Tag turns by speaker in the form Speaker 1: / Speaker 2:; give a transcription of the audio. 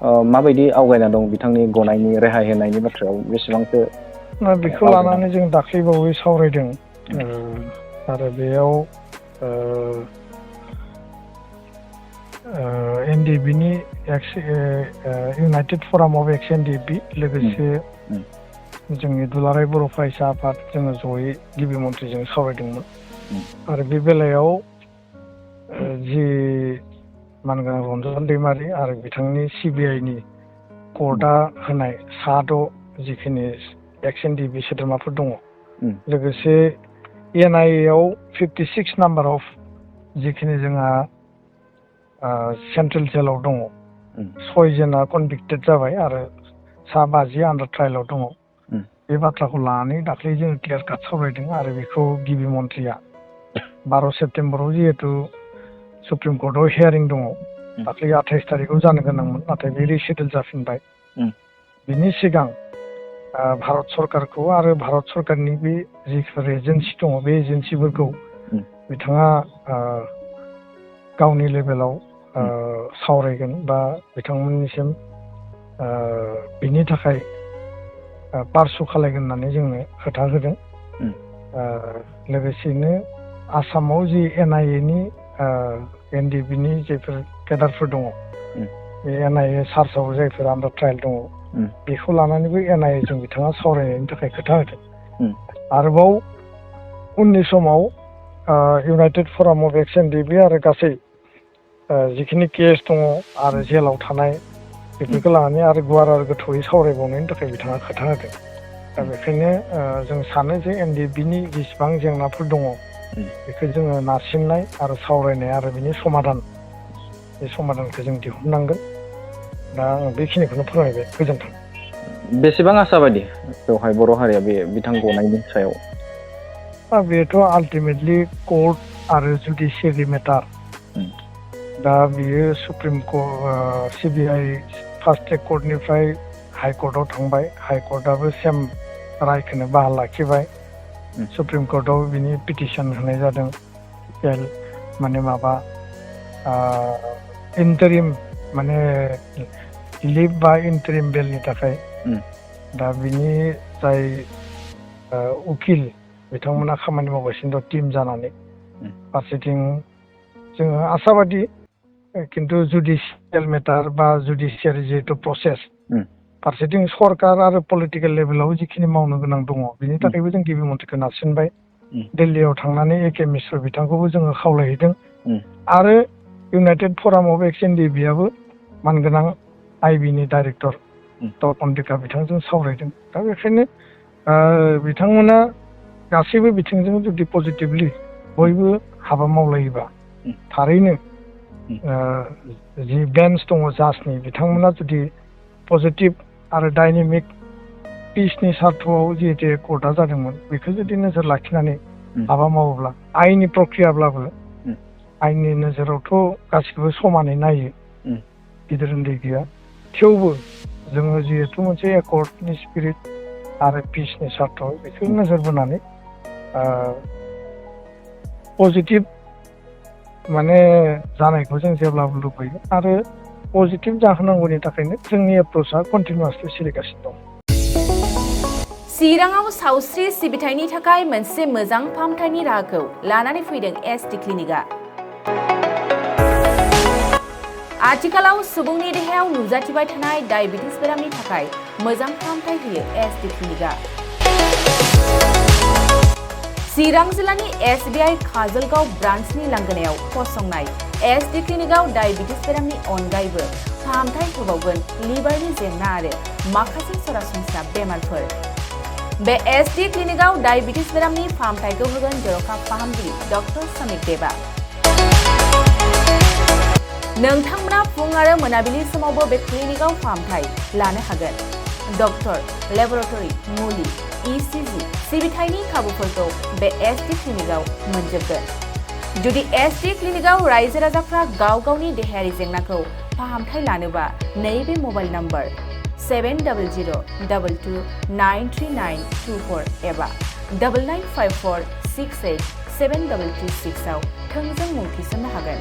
Speaker 1: माबायदि आवगायना दं बिथांनि गनायनि रेहाय होनायनि बाथ्रायाव बेसेबांसो
Speaker 2: बेखौ लानानै जों दाख्लैबावै सावरायदों आरो बेयाव एनडिबिनि इउनाइटेड फराम अफ एक्स एनडिबि लोगोसे जोंनि दुलाराय बर' फरायसा आफाद जोङो जयै गिबि मन्थ्रिजों सावरायदोंमोन आरो बे बेलायाव जि मानगोनां रन्जन दैमारि आरो बिथांनि सिबिआइनि कर्टआ होनाय 6 जिखिनि एक्स एनडिबि सोद्रोमाफोर दङ लोगोसे एनआइए आव 56 नाम्बार अफ जिखिनि जोंहा सेन्ट्रेल जेलाव दङ 6 जना कनभिक्टेड जाबाय आरो 50 आन्डार ट्रायेलाव दङ बे बाथ्राखौ लानानै दाख्लै जोङो क्लियार काट सावरायदों आरो बेखौ गिबि मन्थ्रिया 12 सेप्तेम्बराव जिहेतु सुप्रिम कर्टआव हियारिं दङ दाख्लै 28 तारिखआव जानो गोनांमोन नाथाय बे रिसेडुल जाफिनबाय बिनि सिगां भारत सरकारखौ आरो भारत सरकारनि बे जिफोर एजेन्सि दङ बे एजेन्सिफोरखौ बिथाङा गावनि लेभेलाव सावरायगोन बा बिथांमोननिसिम बिनि थाखाय पारसु खालायगोन होननानै जोंनो खोथा होदों लोगोसेनो आसामाव जि एनआइएनि एनडिबिनि जायफोर केडारफोर दङ बे एनआइए सार्चआव जायफोर आन्डार ट्रायल दङ बेखौ लानानैबो एनआइएजों बिथाङा सावरायनायनि थाखाय खोथा होदों आरोबाव उननि समाव इउनाइटेड फराम अफ एक्स एनडिबि आरो गासै जिखिनि केस दङ आरो जेलाव थानाय बेफोरखौ लानानै आरो गुवार आरो गोथौयै सावरायबावनायनि थाखाय बिथाङा खोथा होदों दा बेखायनो जों सानो जे एनडिबिनि जेसेबां जेंनाफोर दङ बेखौ जोङो नारसिननाय आरो सावरायनाय आरो बिनि समाधान बे समाधानखौ जों दिहुननांगोन दा आं बेखिनिखौनो फोरमायबाय गोजोन्थों
Speaker 1: बेसेबां आशाबादि बेवहाय बर' हारिया बे बिथां गनायनि सायाव
Speaker 2: बेथ' आल्टिमेटलि कर्ट आरो जुडिसियेरि मेटार दा बियो supreme court CBI fast track कर्टनिफ्राय हाइ कर्टआव थांबाय हाइ कर्टआबो सेम रायखौनो बाहाल लाखिबाय सुप्रिम कर्टआव बिनि पिटिसन होनाय जादों माने माबा इन्टारिम माने लिभ बा इन्टारिम बेलनि थाखाय दा बिनि जाय उकिल बिथांमोना खामानि मावगासिनो दं टिम जानानै फारसेथिं जोङो आशाबादि खिन्थु जुडिसियेल मेटार बा जुडिसियारि जिहेतु प्रसेस फारसेथिं सरकार आरो पलिटिकेल लेभेलाव जिखिनि मावनो गोनां दङ बिनि थाखायबो जों गिबि मन्थ्रिखौ नारसिनबाय दिल्लीयाव थांनानै ए के मिश्र बिथांखौबो जोङो खावलायहैदों आरो इउनाइटेड फराम अफ एक्स एनडिबिआबो मानगोनां आइबिनि डाइरेक्टर तपन्दिका बिथांजों सावरायदों दा बेखायनो बिथांमोना गासैबो बिथिंजों जुदि पजिटिभलि बयबो हाबा मावलायोबा थारैनो जि बेन्च दङ जाजनि बिथांमोना जुदि पजिटिभ आरो डाइनेमिक पिसनि सार्थआव जिहेतु कर्टआ जादोंमोन बेखौ जुदि नोजोर लाखिनानै हाबा मावोब्ला आयेननि प्रक्रियाब्लाबो आयेननि नोजोरावथ' गासिखौबो समानै नायो गिदिर उन्दै गैया थेवबो जोङो जिहेतु मोनसे एकर्डनि स्पिरिट आरो पिसनि सार्थआव बेखौ नोजोर बोनानै पजिटिभ माने जानायखौ जों जेब्लाबो लुबैयो आरो पजिटिभ जाहोनांगौनि थाखायनो जोंनि एप्रोचआ कन्टिनिउसलि सोलिगासिनो दं
Speaker 3: चिराङाव सावस्रि सिबिथायनि थाखाय मोनसे मोजां फाहामथायनि राहाखौ लानानै फैदों एसटि क्लिनिकआ आथिखालाव सुबुंनि देहायाव नुजाथिबाय थानाय डायबिटिस बेरामनि थाखाय मोजां फाहामथाय होयो एसटि क्लिनिकआ चिरां जिल्लानि एसबिआइ काजलगाव ब्रान्चनि लांगोनायाव फसंनाय एसटि क्लिनिकआव डायबिटिस बेरामनि अनगायैबो फाहामथाय होबावगोन लिभारनि जेंना आरो माखासे सरासनस्रा बेमारफोर बे एसटि क्लिनिकआव डायबिटिस बेरामनि फाहामथायखौ होगोन जर'खा फाहामगिरि डक्टर समिक देबा नोंथांमोना फुं आरो मोनाबिलि समावबो बे क्लिनिकआव फाहामथाय लानो हागोन डक्टर लेबरेटरि मुलि इसिजि सिबिथायनि खाबुफोरखौ बे एसटि क्लिनिकआव मोनजोबगोन जुदि एसटि क्लिनिकआव रायजो राजाफ्रा गाव गावनि देहायारि जेंनाखौ फाहामथाय लानोबा नैबे मबाइल नम्बर 7002293924 एबा 9954687226 आव थोंजों मुं थिसननो हागोन